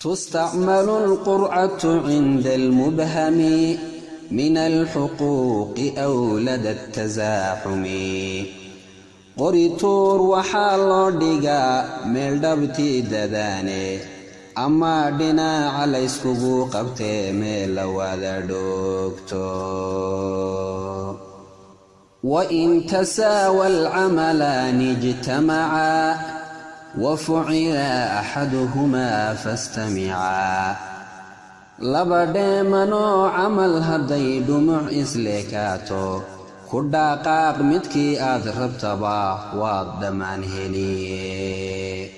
Tustacmalu alqurcatu cinda almubhami min alxuquuqi aw lada tasaaxumi. Qorituur waxaa loo dhigaa meel dhabtii dadaane ama dhinaca layskugu qabtee meel la wada dhoogto. Wain tasaawa alcamalaani ijtamacaa wafucila axaduhumaa fastamicaa. Laba dheemanoo camal hadday dhumuc isleekaato, ku dhaqaaq midkii aad rabtaba, waad dhammaan heliye.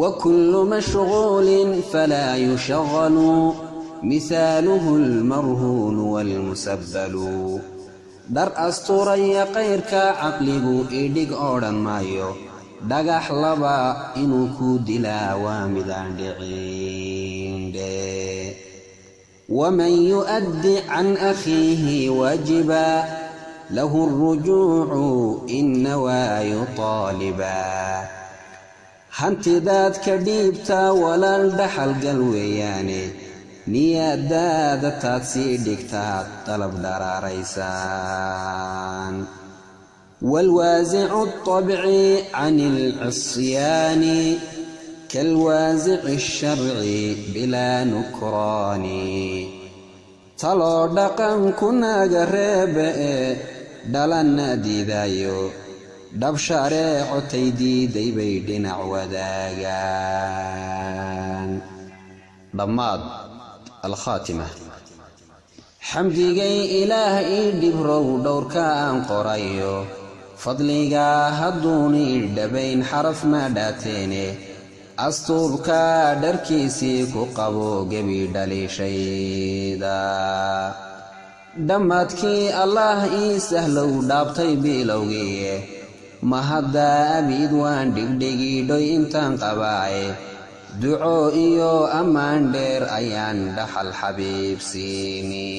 Wakullu mashquulin falaa yushaqalu, mihaaluhu almarhuunu waalmusabbalu. Dhar asturaya qayrka caqligu idhig odhan maayo, dhagax laba inuu ku dilaa waa midaan dhicindhe. Waman yu'addi can akhiihi waajiba lahu alrujuucu in nawaa yuطaaliba. Hantidaad ka dhiibtaa walaal dhaxalgal weeyaane, niyadaada taad sii dhigtaad dalab dharaaraysaan. Waalwaasicu aطabci can alcisyaani kalwaasici asharci bilaa nukraani. Taloo dhaqanku naga reebe ee dhalanna diidaayo, dhab shareecotay diiday bay dhinac wadaagaan. Dhammaad alkhaatima. Xamdigay Ilaah ii dhibrow dhowrka aan qorayo, fadligaa hadduun ii dhabayn xaraf ma dhaateene. Astuubka dharkiisii ku qabo gebi dhaliishayda. Dhammaadkii Allaah ii sahlow dhaabtay bilowgiiye, ma haddaa abiid waan dhigdhigidhoy intaan qabaaye. Duco iyo ammaan dheer ayaan dhaxal xabiibsiini.